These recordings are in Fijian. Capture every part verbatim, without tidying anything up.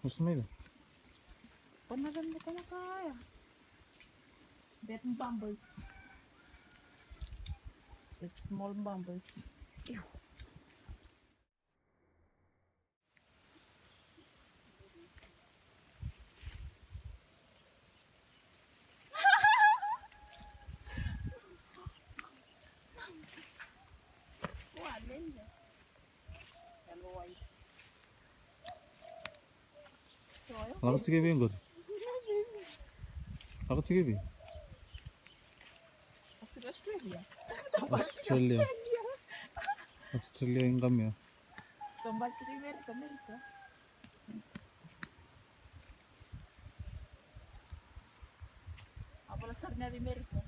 What's the name? That bambas. It's small bambas. Ew. Lako tiko i vei qori? Lako tiko i vei? Australia. Australia i qamea. Kau bati tiko i Merika, Merika. Au vola sara ni yaco i Merika.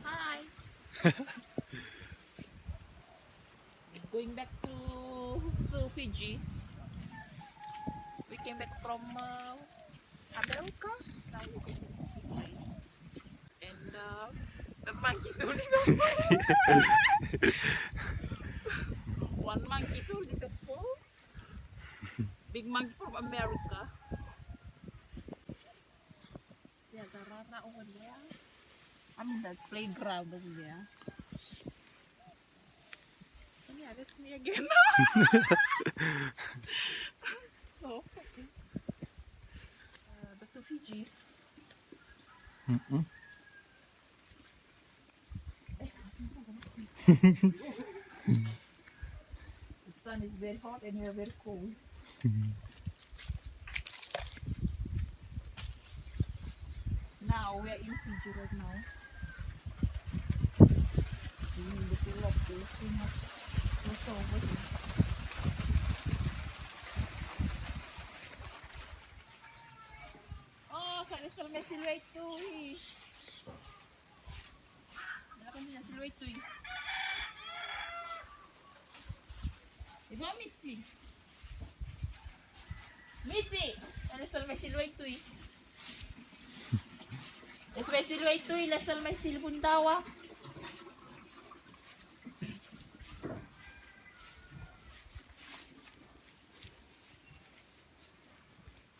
Hi. Going back to, to Fiji. We came back from, uh, America. Now we go to Fiji. And, uh, the monkey is holding the phone. One monkey is holding the phone. Big monkey from America. Yeah, the rara over there. I mean the playground over there. Yeah, that's me again. So, okay. Uh, back to Fiji. Mm-mm. The sun is very hot and we are very cold. Now we are in Fiji right now. We need to look to see much crossover. Oh, sa na sa mai silhouette tu, eh. Sa na mai silhouette tu, eh. E vaka Miti. Miti. Sa na sa mai silhouette tu, eh. Sa na mai silhouette tu, eh. Sa na mai silhouette tu, eh.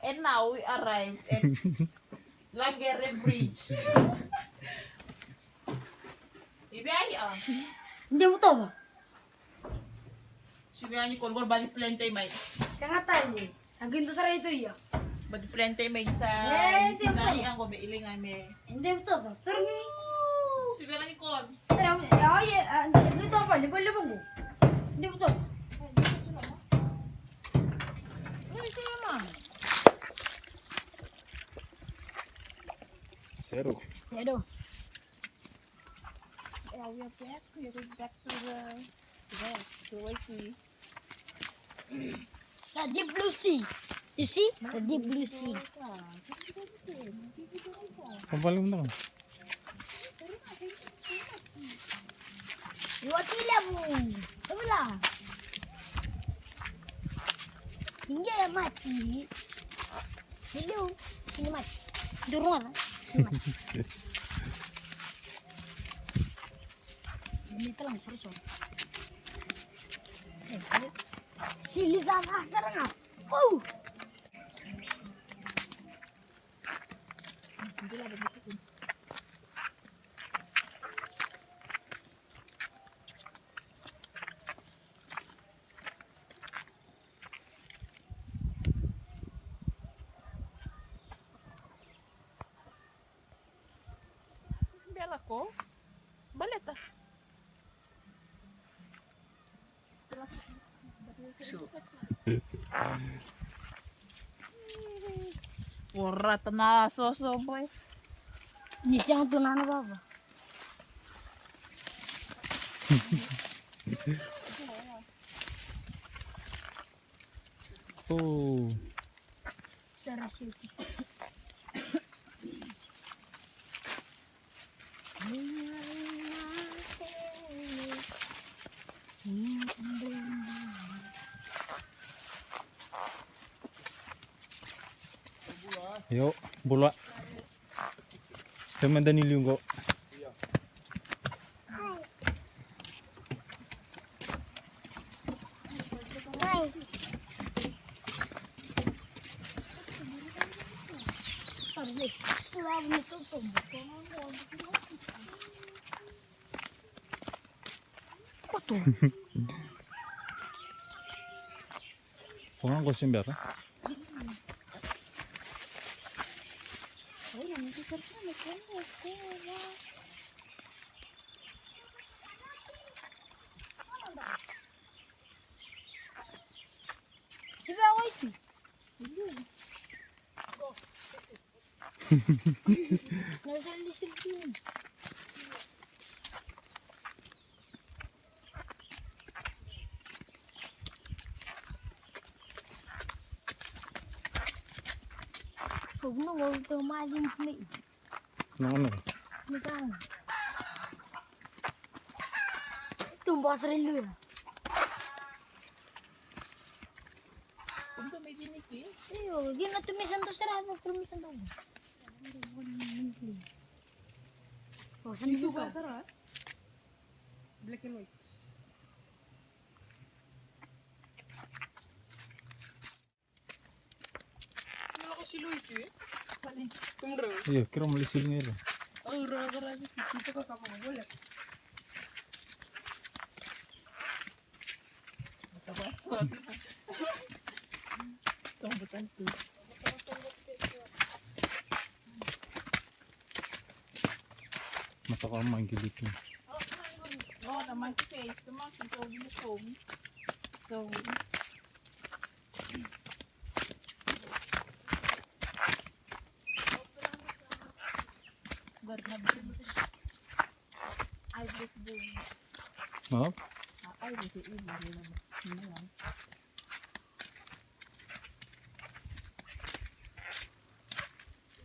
And now we arrived at Langere Bridge. Ibe ai a. Nde mutoba. Sibe ani kol kol badi plente mai. Sega tale. Aginto sara itu ia. Badi plente mai sa. Eh, ini sini tadi anggo be ilingan me. Nde mutoba. Turun. Sibe ani kol. Tara, oh iya, ah, nde mutoba, lebu lebu. Nde mutoba. Seru. Seru. Yeah, we are back. We are going back to the, to the, to the Waikiki. The deep blue sea. You see? The deep blue sea. Kau balik bentar. Iwati levu. Tau la. Inge ya mati. Hello. Ini mati. Durung apa? Ini mati. Ini telang terus. Sili ka nga saranga. Oh. Ko baleta. Vorata na soso boy. Ni sega tu na nona vava. Oh. Sara siti. Io, bula. Kemada ni liu qo. Koto. Ko ga qo se bera. Tiba waiti. Fogo na gol tau mali ni. Nona. Misang. Tu bos rindu. Untu me viniki. Io, gina tu misan tu sera, tu misan tu. Oh, san tu sera. Black and white. Io, kira mali silinga ira. Mata ko a monkey litu. No, the monkey face, the monkey is over the phone. So, I was born. No? I was born.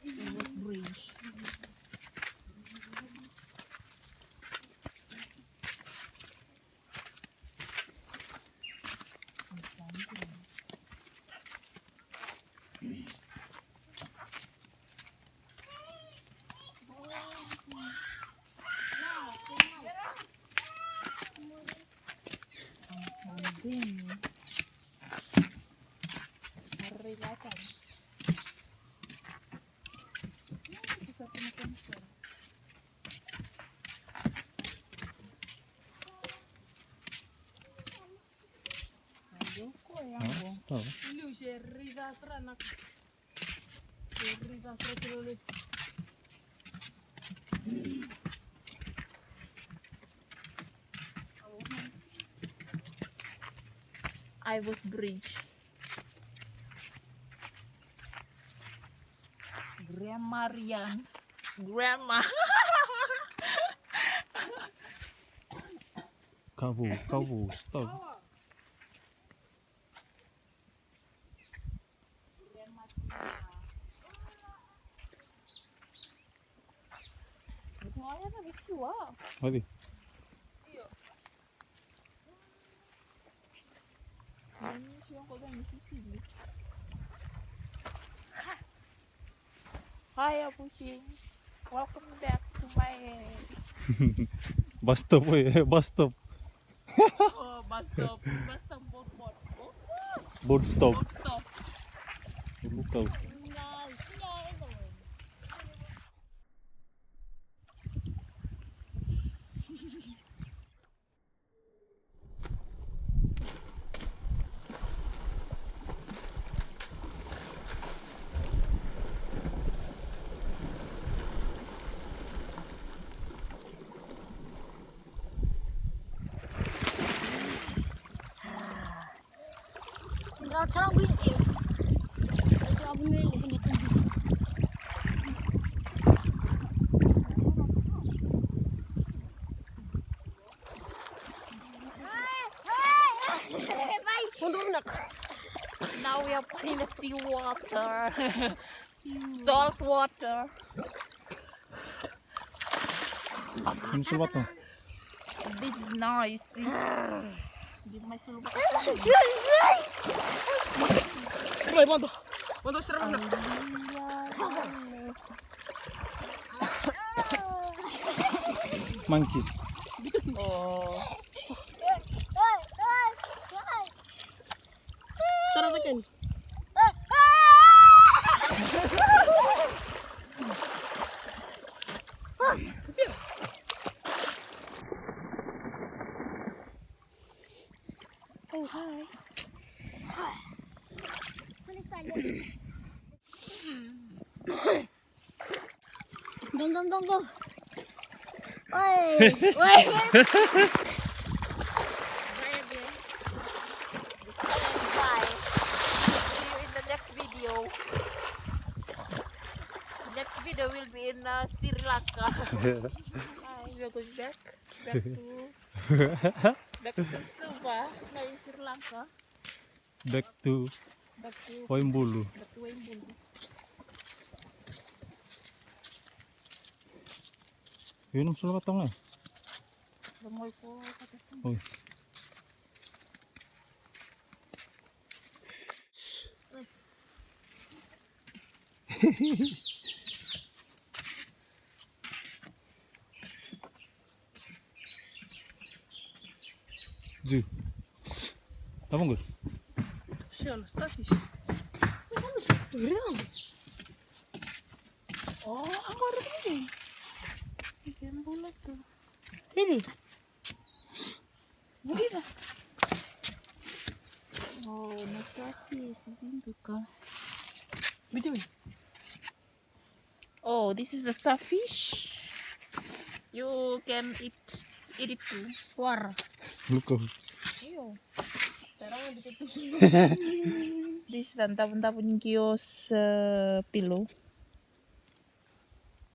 It was bridge. Stop. I was bridge. Grandma Rian. Grandma. Kavu, kavu, stop. Odi. Hi, Abushing. Welcome back to my bus stop, eh, bus stop. Oh, bus stop. Bus stop, boat, boat. Oh, boat stop. Boat stop. Look out. Now we are playing the sea water. Salt water. Ini sulu batu. This is nice. Di mai sulu batu. Mai, bondo. Bondo, sira bondo. Monkey. Oh. Tara taken. Oh, hi. Go, go, go, go. Oi, oi. Bye again. This time, bye. See you in the next video. Next video will be in, uh, Sri Lanka. Hi, we are going back. Back to, back to Suva. Now in Sri Lanka. Back to Back to Waibulu. Back to Waibulu. Yun ang sulatan nga. Langoy ko. Uy. Ju. Tama gud. Siya, na starfish. Real. Oh, ang gora ini. Ikan bulat tuh. Ini. Bulat. Oh, na starfish. Ini buka. Video. Oh, this is the starfish. You can eat, eat it too. War. Look out. Iyo. Tarang di ketu. This is the ndabu-ndabu ni gios, uh, pillow.